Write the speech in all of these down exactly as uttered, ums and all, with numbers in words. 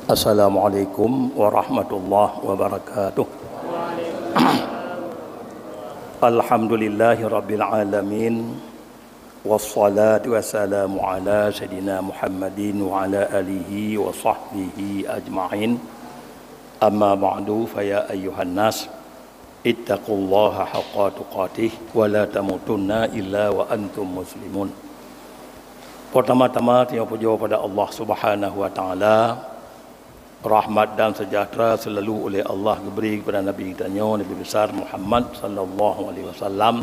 Assalamualaikum warahmatullahi wabarakatuh. Alhamdulillahirabbil alamin. Wassalatu wassalamu ala sayyidina Muhammadin wa ala alihi wa sahbihi ajma'in. Amma ba'du, fa ya ayyuhan nas, ittaqullaha haqqa tuqatih wa la tamutunna illa wa antum muslimun. Pertama-tama, tanyoe pujoe pada Allah Subhanahu wa Taala. Rahmat dan sejahtera selalu oleh Allah geubri kepada Nabi geutanyoe, Nabi Besar Muhammad sallallahu alaihi wasallam,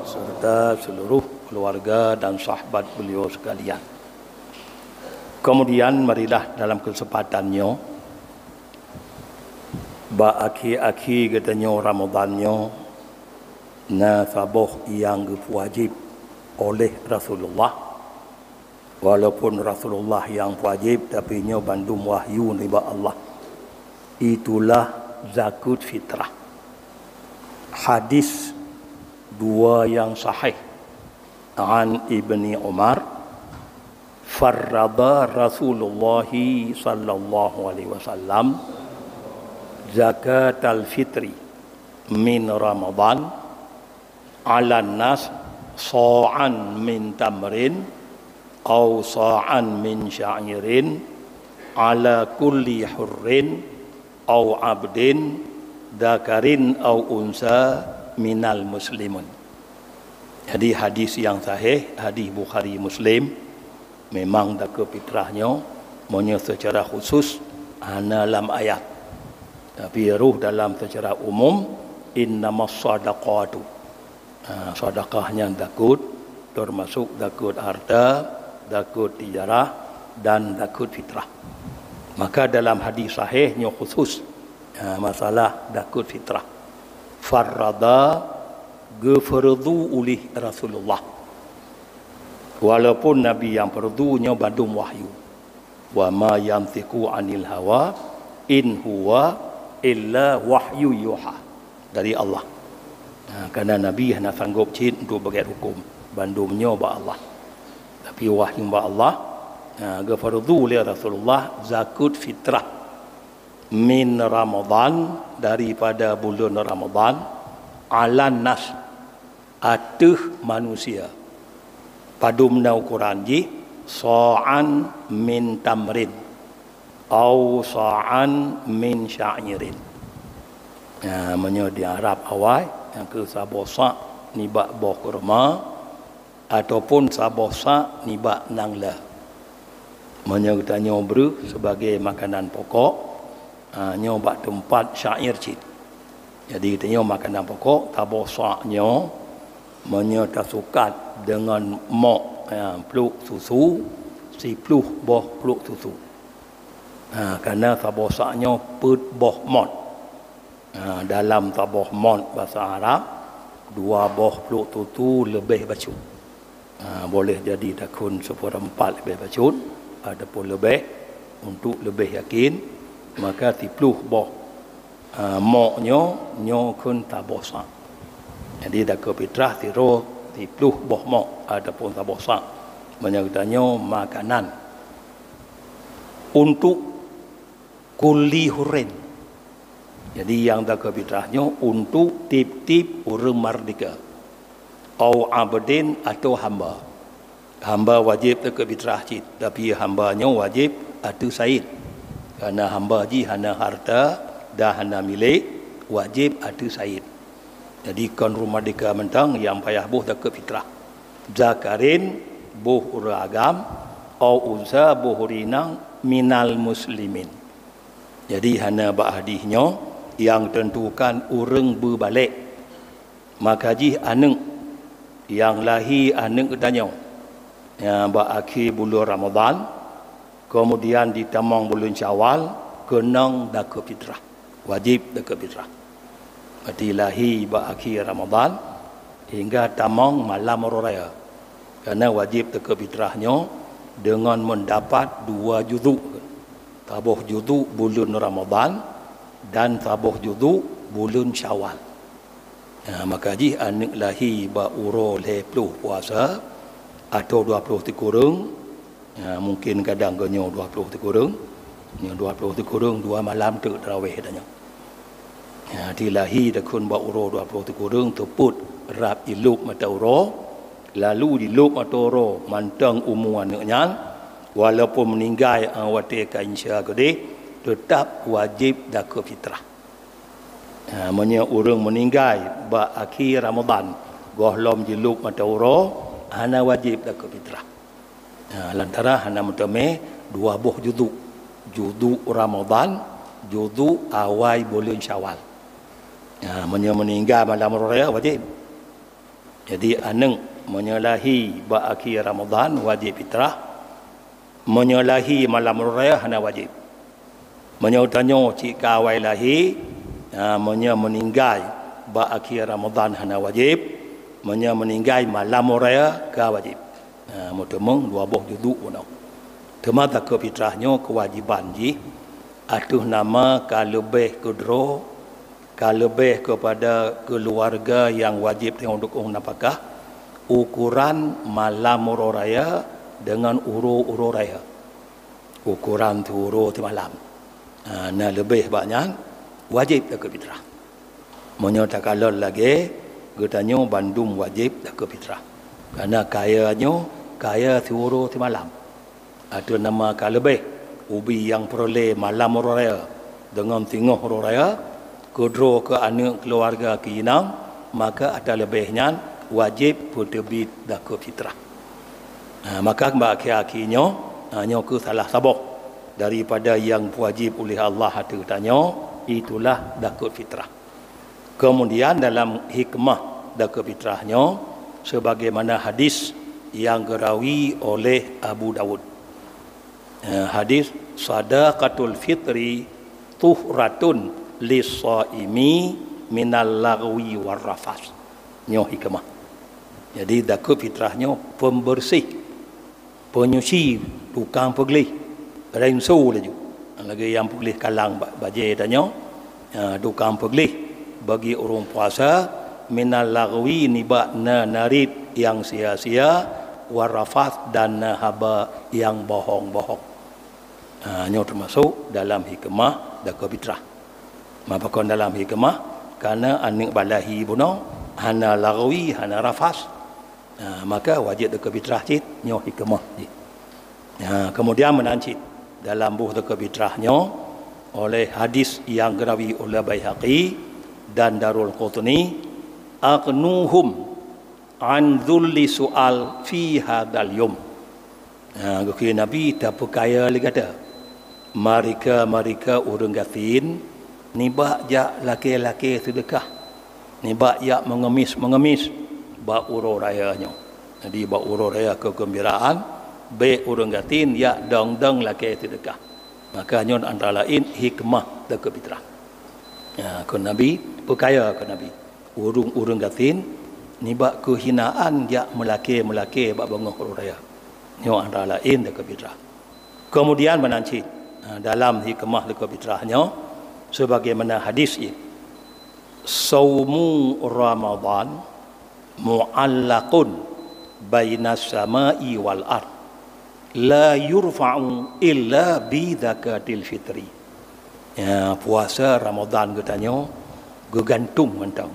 serta seluruh keluarga dan sahabat beliau sekalian. Kemudian, marilah dalam kesempatan nyoe, bak akhé-akhé geutanyoe Ramadhan nyoe, na saboh nyang geupeuwajéb oleh Rasulullah. Walaupun Rasulullah nyang peuwajéb, tapi nyoe bandum wahyu nibak Allah. Itulah zakut fitrah. Hadis dua nyang sahih. An Ibni Umar, farrada Rasulullah sallallahu alaihi wasallam zakatal fitri min Ramadan 'alan nas sha'an min tamrin au sha'an min sya'irin 'ala kulli hurrin au 'abdin dzakarin au unsa minal muslimin. Jadi, hadis nyang sahih, hadis Bukhari Muslim, memang zakut fitrah nyoe, meunyoe seucara khusus hana lam ayat. Tapi roh dalam seucara umum, innamas shadaqatu. Ha, sedekah nyan zakut, termasuk zakut harta, zakut tijarah, dan zakut fitrah. Maka dalam hadis sahih nyoe khusus, ha, masalah zakut fitrah. Farrada, geufardu ulih Rasulullah. Walaupun Nabi nyang fardu nyoe bandum wahyu. "Wa ma yantiqu 'anil hawa, in huwa illa wahyu yuha." Dari Allah. Ha, karena Nabi hana sanggup cit untuk beuget huköm. Bandum nyoe bak Allah. Tapi wahyu bak Allah, ha, geufardu lé Rasulullah zakut fitrah min Ramadan, daripada buleuen Ramadan, 'alan nas, ateueh manusia. Padum na ukoran jih, sha'an min tamrin, au sha'an min sya'irin. Nah, meunyoe di Arab awai, nyang keu saboh sa' nibak boh kurma, ataupun saboh sa' nibak nangla. Meunyoe geutanyoe breueh sebagai makanan pokok, ha, nyoe bak teumpat syair cit. Jadi, tanyoe makanan pokok, saboh sa' nyoe, meunyoe tasukat deungon mok, ha, pluek susu, siploh boh pluek susu. Ha, karena saboh sa' nyoe peuet boh mot. Ha, dalam saboh mot basa Arab, dua boh pluek susu leubeh bacut. Ha, boleh jadi takheun seperempat leubeh bacut, ataupun leubeh, untuk leubeh yakin, maka siploh boh, ha, mok nyoe, nyoe kheun saboh sa'. Jadi, zakut fitrah sidroe siploh boh mok ataupun saboh sa'. Meunyoe geutanyoe makanan untuk kulli hurrin. Jadi, nyang zakut fitrah nyoe untuk tiep-tiep ureuëng merdeka, au abdin, atau hamba. Hamba wajéb zakut fitrah cit, tapi hamba nyoe wajéb ateueh said. Karena hamba jih hana harta dan hana milék, wajéb ateueh said. Jadi, kon ureuëng merdeka mantong nyang payah boh zakut fitrah. Dzakarin, boh ureuëng agam, au unsa, boh ureuëng inong, minal muslimin. Jadi, hana bak hadih nyoe nyang tentukan ureuëng beubalek. Maka jih aneuëk nyang lahé aneuëk geutanyoe, nyang bak akhé buleuen Ramadhan, keumudian jitamong buleuen Syawal, keunong zakut fitrah. Wajéb zakut fitrah. Berarti lahé bak akhé Ramadhan hingga tamong malam uroe raya. Karena wajéb zakut fitrah nyoe deungon meudapat dua juzuk. Saboh juzuk buleuen Ramadhan dan saboh juzuk buleuen Syawal. Ha, maka jih aneuëk lahé bak uroe lhée ploh puasa atau dua ploh sikureueng, ha, mungkin kadang geuh nyoe dua ploh sikureueng, Nyoe dua ploh sikureueng dua malam teuk taraweh tanyoe. Nyan, di lahé takheun bak uroe dua ploh sikureueng teupot rab jilôb mata uroe, lalu jilôb mata uroe mantong umu aneuk nyan, walaupun meuninggai, ah, watée ka insya keudeh, teutap wajéb dakeueb fitrah. Ha, meunyoe ureuëng meuninggai bak akhé Ramadhan, gohlom jilôb mata uroe, hana wajéb dakeueb fitrah. Ha, lantaran hana meuteumé dua boh juzuk, juzuk Ramadhan, juzuk awai buleuen Syawal. Ha, meunyoe meuninggai malam uroe raya, wajéb. Jadi, aneuk meunyoe lahé bak akhé Ramadhan, wajéb fitrah. Meunyoe lahé malam uroe raya, hana wajéb. Meunyoe tanyoe cit ka awai lahé, ha, meunyoe meuninggai bak akhé Ramadhan, hana wajéb. Meunyoe meuninggai malam uroe raya, ka wajéb. Ha, meuteumé dua boh juzuk bunoe. Teuma dakeueb fitrah nyoe keuwajéban jih ateueh nama ka leubeh keudroe, ka leubeh keupada keuluwarga nyang wajéb tanyoe dukong nafakah, ukoran malam uroe raya deungon uroe-uroe raya. Ukoran siuroe simalam. Ha, na leubeh bak nyan, wajéb dakeueb fitrah. Meunyoe takalon lagée, geutanyoe bandum wajéb dakeueb fitrah. Kareuna kaya nyoe, kaya siuroe simalam. Ateueh nama ka leubeh, ubé nyang peureulée malam uroe raya deungon singoh uroe raya, keudroe keu aneuk keuluwarga keu inong, maka ata leubeh nyan wajéb peuteubiet dakeueb fitrah. Ha, maka bak akhé-akhé nyoe, ha, nyoe kheueh salah saboh daripada nyang wajéb uleh Allah ateueh tanyoe, itulah dakeueb fitrah. Keumudian dalam hikmah dakeueb fitrah nyoe, sebagaimana hadis nyang geurawi oleh Abu Daud. Eh, hadis, "Sadaqatul fitri tuhratun lis-shaimi minal laghwi war rafas." Nyoe hikmah. Jadi, dakeueb fitrah nyoe pembersih, penyuci, tukang peugleh, rinso laju. Lagée nyang peugleh kalang ba-, bajée tanyoe, eh, tukang peugleh bagi ureuëng puasa, minal laghwi, nibak na narit nyang sia-sia, war rafas, dan na haba nyang bohong-bohong. Ha, nyoe teumasok dalam hikmah dakeueb fitrah. Ma pakon dalam hikmah, kareuna aneuk bak lahé bunoe hana laghwi, hana rafas. Ha, maka wajéb dakeueb fitrah cit, nyoe hikmah jih. Ha, keumudian meunan cit, dalam boh dakeueb fitrah nyoe, oleh hadis nyang geurawi oleh Baihaqi dan Darul Qutni, "Aghnuhum an dzulli su'al fi hadzal yaum." Ha, geukheun Nabi, "Tapeukaya lé gata marika-marika ureuëng gasien nibak jak lakée-lakée seudeukah, nibak jak meungemis-meungemis bak uroe raya nyoe." Jadi, bak uroe raya keugeumbiraan, bék ureuëng gasien jak dong-dong lakée seudeukah. Maka nyoe antara laén hikmah dakeueb fitrah. Ya, kheun Nabi, peukaya kheun Nabi. Ureuëng-ureuëng gasien nibak keuhinaan jak meulakée-meulakée bak beungoh uroe raya. Nyoe antara laén dakeueb fitrah. Keumudian meunan cit, ha, dalam hikmah dakeueb fitrah nyoe, sebagaimana hadis jih, "Saumu Ramadhan mu'allaqun bainas sama'i wal ard, la yurfa'u illa bi zakatil fitri." Ya, puasa Ramadhan geutanyoe geugantung mantong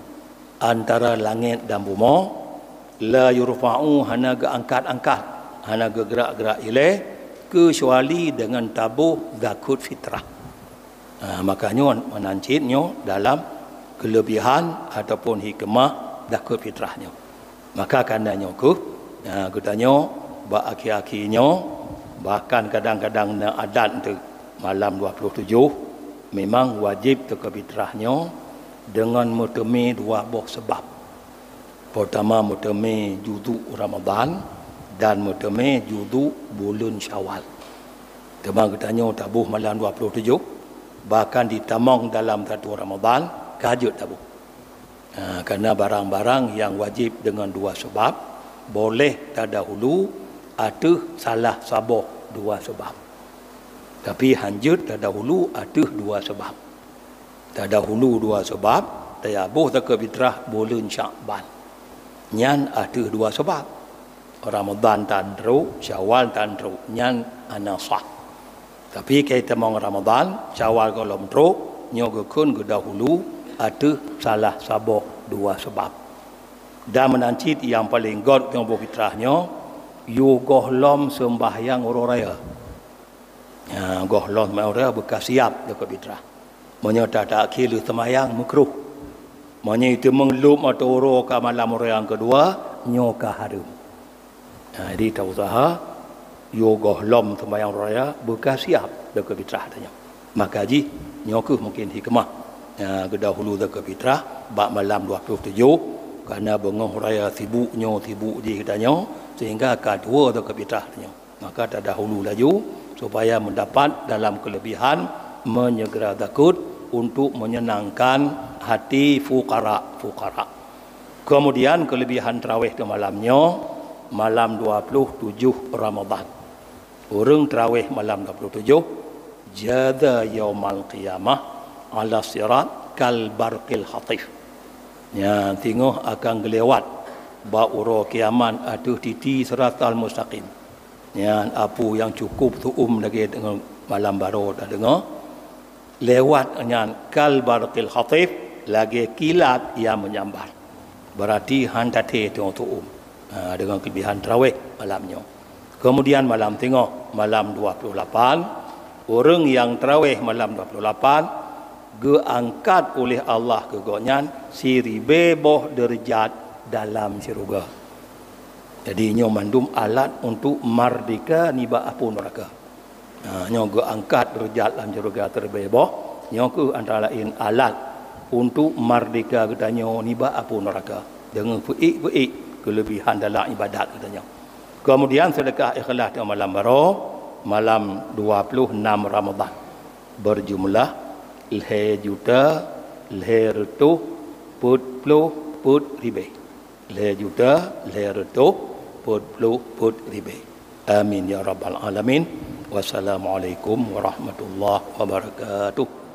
antara langét dan bumoe, la yurfa'u, hana geuangkat-angkat, hana geugeurak-geurak ilée, keucuali deungon taboh zakeuet fitrah. Ha, maka nyoe meunan cit nyoe dalam keuleubihan ataupun hikmah zakeuet fitrah nyoe. Maka kareuna nyoe kheueh, ha, geutanyoe bak akhé-akhé nyoe, bahkan kadang-kadang na adat teuk malam dua puluh tujoh, memang wajéb zakeuet fitrah nyoe deungon meuteumé dua boh sabab. Peurtama, meuteumé juzuk Ramadhan dan meuteumé juzuk buleuen Syawal. Teuma geutanyoe taboh malam dua puluh tujoh, bahkan ditamong dalam satu Ramadhan, ka jeuet taboh. Ha, kareuna barang-barang nyang wajéb deungon dua sabab, boleh tadahulu ateueh salah saboh dua sabab. Tapi hanjeuet tadahulu ateueh dua sabab. Tadahulu dua sabab, tayaboh zakeuet fitrah buleuen Syakban. Nyan ateueh dua sabab. Ramadhan tan trok, Syawal tan trok, nyan hana sah. Tapi keu tamong Ramadhan, Syawal gohlom trok, nyoe geukheun geudahulu ateueh salah saboh dua sabab. Dan meunan cit nyang paleng göt nyang boh fitrah nyoe, yue gohlom seumbahyang uroe raya. Ya, gohlom seumbahyang uroe raya beuka siab deukeu fitrah. Meunyoe ta-, takhir lheueh seumbahyang, meukruh. Meunyoe teumeung lom ateueh uroe ka malam uroe nyang keudua, nyoe ka hareuem. Nah, jadi ta-usaha yue gohlom seumbahyang uroe raya beuka siab deukeu fitrah tanyoe. Maka jih nyoe kheueh mungken hikmah, ya, geudahulu deukeu fitrah bak malam dua puluh tujoh, karena beungoh uroe raya sibuk nyoe sibuk jih tanyoe, sehingga ka tuwoe deukeu fitrah tanyoe. Maka tadahulu laju supaya meudapat dalam keulebihan meunyeugera zakeuet untuk menyenangkan hati fukara-fukara. Keumudian keulebihan traweh teuh malam nyoe, malam dua puluh tujoh Ramadhan. Ureuëng traweh malam dua puluh tujoh, jaza yaumal qiyamah ala sirat kal barqil khatif. Nyan singoh akan geulewat bak uroe kiamat ateueh titi siratal mustaqim. Nyan apu nyang cukup tuum lagée deungon malam baroe tadeungoe. Lewat nyan kal barqil khatif, lagée kilat nyang meunyambar. Berarti han tathé tuum-tuum. Ha, deungon keulebihan traweh malam nyoe. Keumudian malam singoh, malam dua puluh lapan, ureuëng nyang traweh malam dua puluh lapan geuangkat uleh Allah keu gobnyan siribée boh deurajat dalam syeuruga. Jadi nyoe mandum alat untuk mardika nibak apui neuraka. Ha, nyoe geuangkat deurajat lam syeuruga siribée boh, nyoe kheueh antara laén alat untuk mardika geutanyoe nibak apui neuraka deungon feuék-feuék keulebihan dalam ibadat geutanyoe. Keumudian seudeukah ikhlas di malam baroe, malam dua puluh enam Ramadhan, beujumlah lhée juta lhée reutôh peuet ploh peuet ribée. Lhée juta lhée reutôh peuet ploh peuet ribée. Amin ya rabbal alamin. Wassalamualaikum warahmatullahi wabarakatuh.